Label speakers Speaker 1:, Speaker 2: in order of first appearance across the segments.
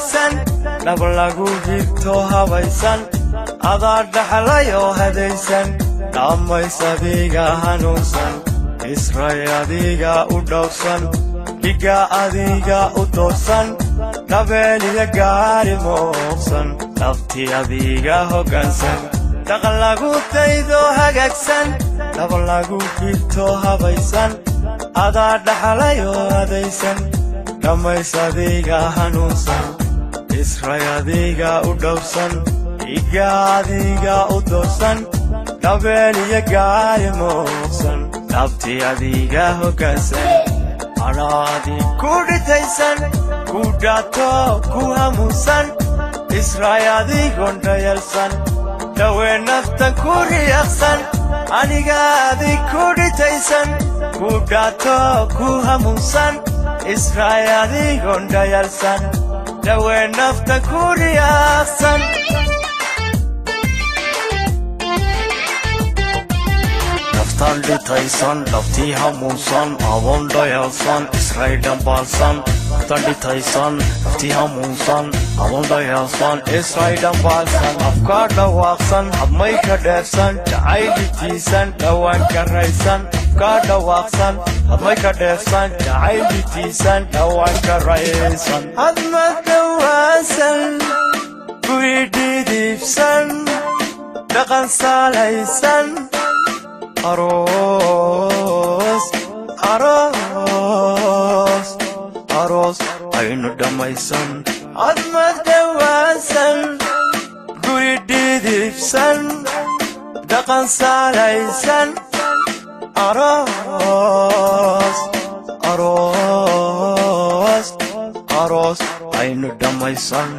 Speaker 1: hagaagsan, dhab lagu hibto habaysan, adaa dhaxlayoo hadaysan, dhammays adiga hanuunsan, Isray adiga u dhowrsan, dhiga adiga u doorsan, dhabeeliya gaari mooqsan, dhabti adiga hoggaansan, dhaqan lagu daydo hagaagsan, dhab lagu hibto habaysan, adaa dhaxlayoo hadaysan, dhammays adiga hanuunsan, Isray adiga u dhowrsan, dhiga adiga u doorsan, dhabeeliya gaari mooqsan, dhabti adiga hoggaansan, anaadi ku dhitaysan, ku dhaato ku hamuunsan, Isray adigoon dhayalsan, dhawee naftan ku riyaaqsan, aniga adig ku dhitaysan, ku dhaato ku hamuunsan, Isray adigoon dhayalsan, dhawee naftan ku riyaaqsan. Naftan dhitaysan, dhabtii hamuunsan, adoon dhayalsan, Isray dhambaalsan. Naftan dhitaysan, dhabtii hamuunsan, adoon dhayalsan, Isray dhambaalsan. Afkaa dhawaaqsan, hadmay ka dheefsan, jacayl dhitiisan, dhowaan ka raysan. Afkaa dhawaaqsan, hadmay ka dheefsan, jacayl dhitiisan, dhowaan ka raysan. Hadmad dhawaansan, guri dhidibsan, dhaqan saalaysan, aroos, aroos, aroos aynu dhammaysan. Hadmad dhawaansan, guri dhidibsan, dhaqan saalaysan, aroos, aroos, aroos aynu dhammaysan.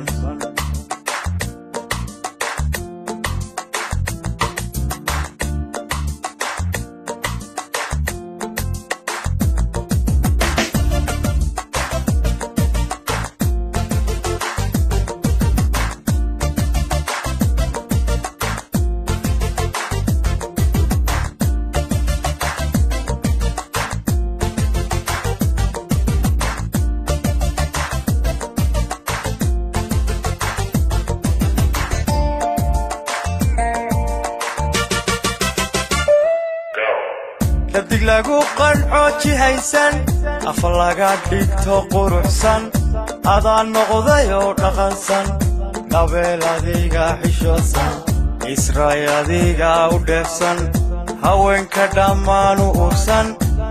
Speaker 1: Dhadig lagu qanco jihaysan, af laga dhigto quruxsan, adaa noqdayoo dhaqansan, dhabeel adiga xishoodsan, Isray adiga u dheefsan, haweenka dhammaan u ursan,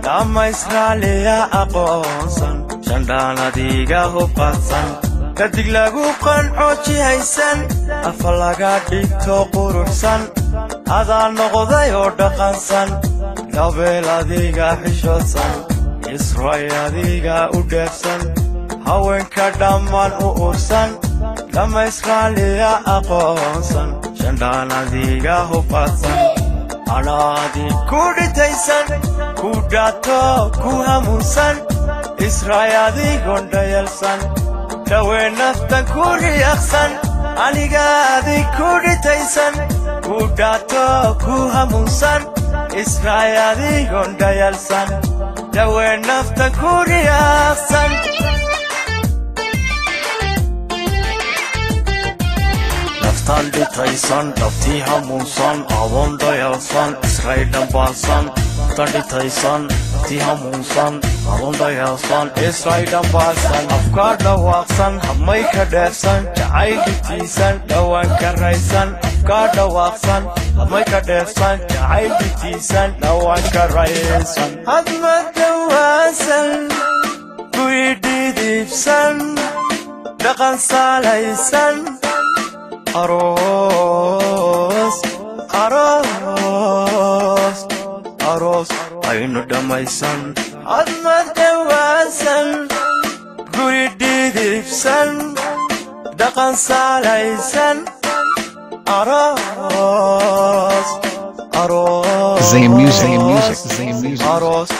Speaker 1: dhammaysraaliya aqoonsan, shandhaan adiga hubqaadsan. Dhadig lagu qanco jihaysan, af laga dhigto quruxsan, adaa noqdayoo dhaqansan, dhabeel adiga xishoodsan, Isray adiga u dheefsan, haweenka dhammaan u ursan, dhammaysraaliya aqoonsan, shandhaan adiga hubqaadsan. Anaadi ku dhitaysan, ku dhaato ku hamuunsan, Isray adigoon dhayalsan, dhawee naftan ku riyaaqsan, aniga adig ku dhitaysan, ku dhaato ku hamuunsan, Isray adigoon dhayalsan, dhawee naftan ku riyaaqsan. Naftan dhitaysan, dhabtii hamuunsan, adoon dhayalsan, Isray dhambaalsan. Naftan dhitaysan, dhabtii hamuunsan, adoon dhayalsan, Isray dhambaalsan. Afkaa dhawaaqsan, hadmay ka dheefsan, jacayl dhitiisan, dhowaan ka raysan. Afkaa dhawaaqsan, hadmay ka dheefsan, jacayl dhitiisan, dhowaan ka raysan. Hadmad dhawaansan, guri dhidibsan, dhaqan saalaysan, aroos, aroos, aroos aynu dhammaysan. Hadmad dhawaansan, guri dhidibsan, dhaqan saalaysan, aroos, aroos,
Speaker 2: Zane Music, Zane Music, Zane Music.
Speaker 1: aroos.